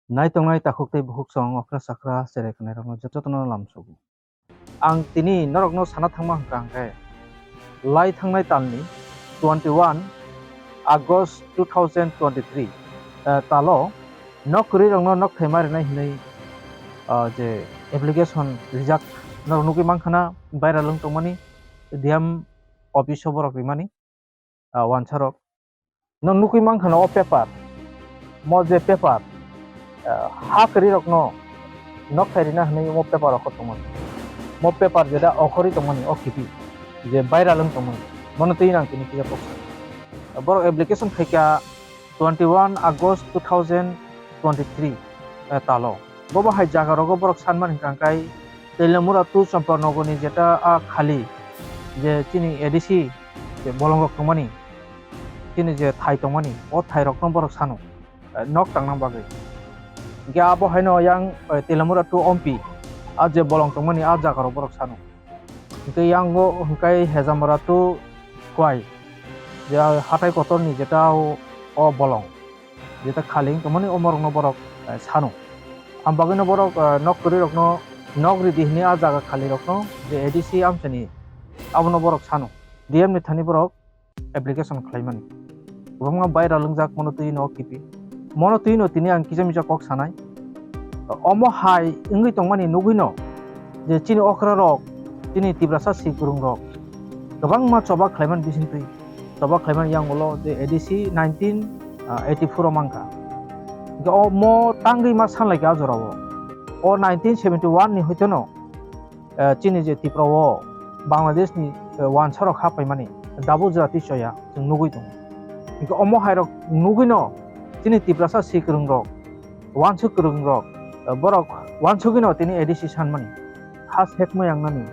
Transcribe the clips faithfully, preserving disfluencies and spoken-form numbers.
Naitongnai takhuk tei bukhuk song okra chakra cherai khwnairokno jotono lamsogo. Ang tini norokno sana thangma hwnkha hwnkhe, lai thangnai talni twenty one August two thousand twenty three, eh, talo nok kwrwirokno nok thaima rinai hwnwi, ah, je application rijak norok nugwi mankha na, viral wng tongmani, D M office o borok rimani, ah, wansarok. No nugwi mankha na o paper, mo je paper, ah, ha kwrwirokno nok thai rina hwnwi mo paper okhor tongmani. Mo paper jeda okhorwi tongmani o kipi je viral wng tongmani, mono twi nang tini kisa kok sa. Borok application khaikha twenty one August two thousand twenty three, eh, talo. Bobo hai jaga rogo borok sanmani hwnkha hwnkhe Teliamura two Champaknagarni jeta a khali je chini A D C je bolongrok tongmani, chini je thai tongmani, o thairokno borok sano, eh, nok tangna bagwi. Hwnkhe abo haino yang, eh, Teliamura two M P a je bolong tongmani a jaga rok borok sano. Hwnkhe yango hwnkhe Hejamura two Kwai, je hathai kotorni jeta o, o bolong, jeta khali wng tongmani o morokno borok, eh, sano. Am bagwino borok, eh, nok kwrwirokno nok ridi hwnwi a jaga khalirokno je A D C amchaini abono borok sano. D M ni thani borok application khlaimani. Kwbangma viral wngjak mono twi no kipi. Mono twi no tini ang kisa misa kok sanai. Omo hai wngwi tongmani nugwi no je chini okra rok, chini Tiprasa si kwrwng rok kwbangma choba khlaimani bising twi. Choba khlaimani yang ulo je A D C nineteen eighty four o mankha. Hwnkhe omo tangwi ma sanlaikha a jorao. O nineteen seventy one ni hoitono eh, chini je Tripura o Bangladesh ni, eh, wansarok ha paimani dabo jati choya chwng nugwi tongo. Hwnkhe omo hairok nugwino chini Tiprasa si kwrwng rok, wansuk kwrwng rok, eh, borok wansugwino tini A D C sanmani ha sekma yangnani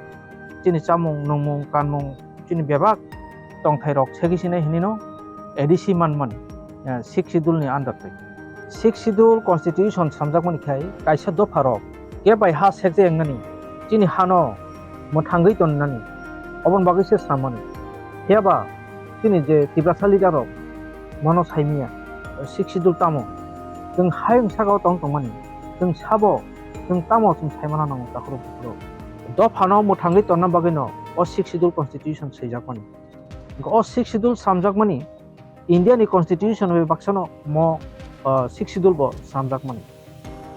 chini chamung nungmung kanmung chini bebak tongthai rok segwi sinai hinwi no A D C manmani, eh, Sixth Schedule ni under twi. Sixth Schedule Constitution samjakmani khai kaisa dopha rok khe bai ha sekjak wngnani chini hano mwthangwi tonnani oboni bagwi se samani. Phiya ba chini je Tiprasa leader rok mono saimiya, Sixth Schedule tamo? Chwng hayung saka o tong tongmani, chwng sabo chwng tamo chwng saimana nango takhurok bukhurok. Dophano mwthangwi tonna bagwino o Sixth Schedule Constitution swijakmani. O Sixth Schedule samjakmani India ni Constitution bai baksano mo, ah, Sixth Schedule bo samjakmani.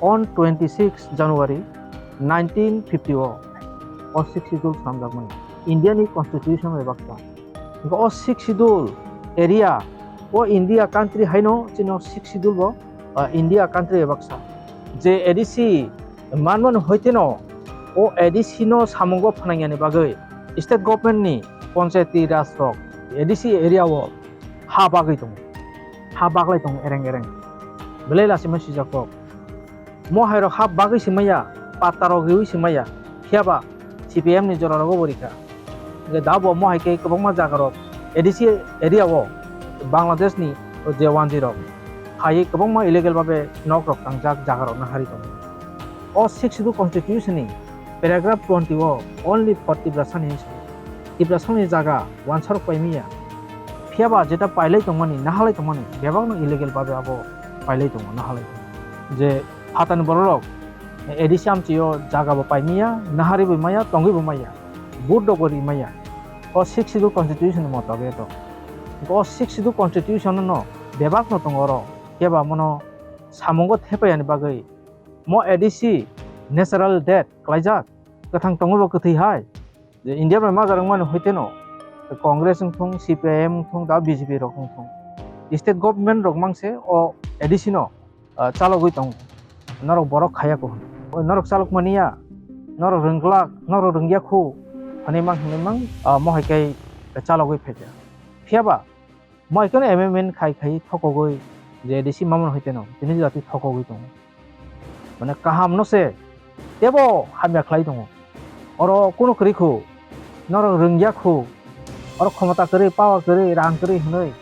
On twenty six January nineteen fifty o, o Sixth Schedule samjakmani India ni Constitution bai baksa. Hwnkhe o Sixth Schedule area o India country haino chini o Sixth Schedule bo, ah, India country bai baksa. Je A D C manmani hoiteno o A D C no samungo phwnaingyani bagwi state government ni panchayati raj rok A D C area o ha bagwi tongo, ha baglai tongo ereng ereng, belai lachima swijak kok. Mo hai rok ha bagwi se maya, patta rok riwi se maya, phiya ba C P M ni jora rogo bo rikha. Hwnkhe da bo mo hai khe kwbangma jaga rok A D C area o Bangladesh ni je wanjwi rok phaiwi kwbangma illegal babe nok rok tangjak jaga rok nahari tongo. O Sixth Schedule Constitution ni paragraph twenty o only for Tiprasa ni hinwi sao. Tiprasa ni jaga wansarok paimiya. Phiya ba jeta pailai tongmani, nahalai tongmani, bebakno illegal babe abo pailai tongo, nahalai tongo. Je phatani bororok A D C amchio jaga bo paimiya, nahari bo maya, tongwi bo maya, vote rok bo ri maya. O Sixth Schedule Constitution ni motabe to. O Sixth Schedule Constitution no bebakno tongo oro. Phiya ba mono samungo thepayani bagwi mo A D C natural death klaijak, kwthang tongwi bo kwthwi hai. Je India bai ma jarwng mani hoiteno Congress wngthung, C P I M wngthung, da B J P rok wngthung, state government rok mangse o A D C no, ah, chalogwi tongo. Norok borok khaya ko hwn. Norok chalok mani ya, norok rwngglak, norok rwngya khu hwnwi mang hwnwi mang, ah, mo hai khe chalogwi phaikha. Phiya ba mo hai kheno amendment khai khai thokogwi je A D C mamon hoiteno tini jati thokogwi tongo. Mane kaham no se tebo hamya khlai tongo. Oro kunu kwrwi khu, norok rwngya khu, oro khomota kwrwi, power kwrwi, rang kwrwi hwnwi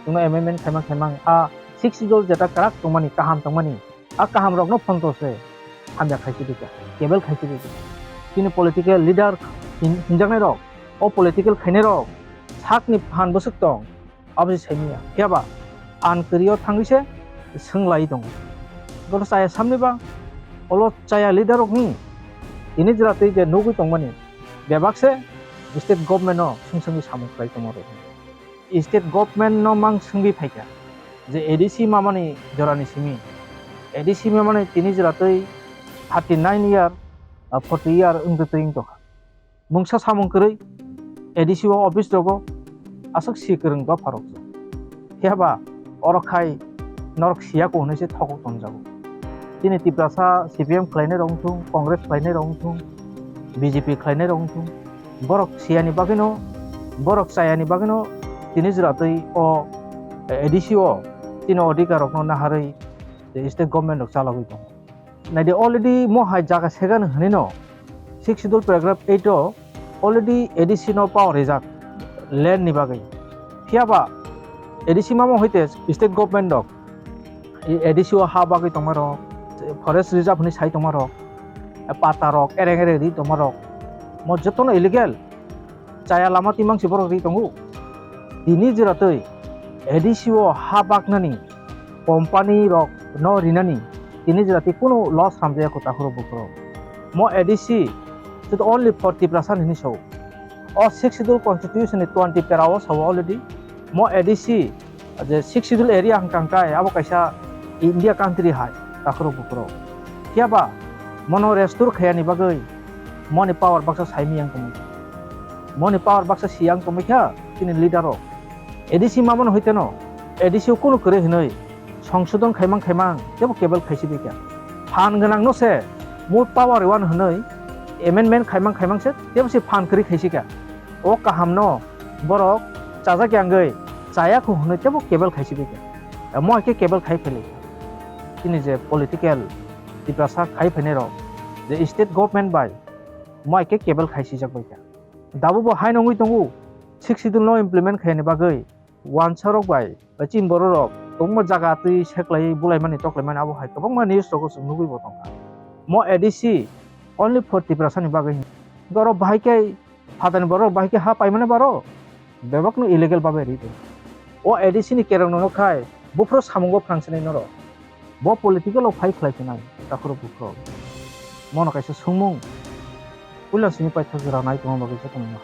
chwngno amendment khaimang khaimang a Sixth Schedule jeta kwrak tongmani, kaham tongmani, a kaham rokno phonto se hamya khai chibika, kebel khai chibika. Chini political leader hin-, hinjaknai rok, o political khainai rok sakni phan bwswk tong, abo se saimanya. Phiya ba phan kwrwi o thangwi se swng lai tongo. Oro chaya samni ba, olo chaya leader rok ni tini jora twi je nugwi tongmani, bebak se state government no sung sungwi samung khlai tongma rok. State government no mang sungwi phaikha je A D C mamani jorani simi, A D C mamani tini jora twi thirty nine year, ah, forty year wngtwi twi wngtongkha. Mungsa samung kwrwi A D C o office rogo aswk si kwrwng dopha rok se. Phiya ba oro khai norok siya ko hwnwi se thokok tongjago. Chini Tiprasa C P M khlainai rok wngthung, Congress khlainai rok wngthung, B J P khlainai rok wngthung, borok siyani bagwino, borok chayani bagwino tini jora twi o A D C o chini odhikar rokno naharwi state government rok chalogwi tongo. Naidi already mo hai jaga segani hwnwi no sixth schedule paragraph eight o already A D C no power rijak land ni bagwi. Phiya ba A D C mamo hoite state government rok A D C o ha bagwi tongma rok, forest reserve hwnwi sai tongma rok, pata rok ereng ereng ri tongma rok, mo jotono illegal. Chaya lama timang se borok ri tongo. Tini jora twi A D C o ha baknani company rok no rinani tini jora twi kunu loss hamjaya kho takhuro bukhuro. Mo A D C to only for Tiprasa hini so. O sixth schedule constitution ni twenty para o sao already. Mo A D C je sixth schedule area hwnkha hwnkhe abo kaisa India country hai takhuro bukhuro. Phiya ba mono restore khayani bagwi moni power baksa saimiyang tongwi. Moni power baksa siyang tongwi kha chini leader rok. A D C mamano hoite no A D C o kunu kwrwi hwnwi songsodon khaimang khaimang tebo kebel khaisi bai kha. Phan gwnang no se mo power one hwnwi amendment khaimang khaimang se tebo se phan kwrwi khaisi kha. O kaham no borok chajak yangwi chaya kho hwnwi tebo kebel khaisi bai kha. Mo hai khe kebel khai pheli. Chini je political Tiprasa khai phainai rok je state government bai mo hai khe kebel khai sijak bai kha. Dabo bo hai nongwi tongo sixth schedule no implement khaini bagwi wansa rok bai, bai chini borok rok kwbangma jaga twi seklai bulaimani toklaimani abo hai kwbangma news rogo chwng nugwi bo tongkha. Mo A D C only for Tiprasa ni bagwi. Borok bahai khe phatani borok bahai khe ha paimani baro bebak no illegal babe ri tongo. O A D C ni kerong no khai buphuru samungo phrang sinai norok. Bo political o fight khlai tongnai takhuro bukhuro. Mono kaisa sungmung puila simi paithak jora nai tongma bagwi jotono no.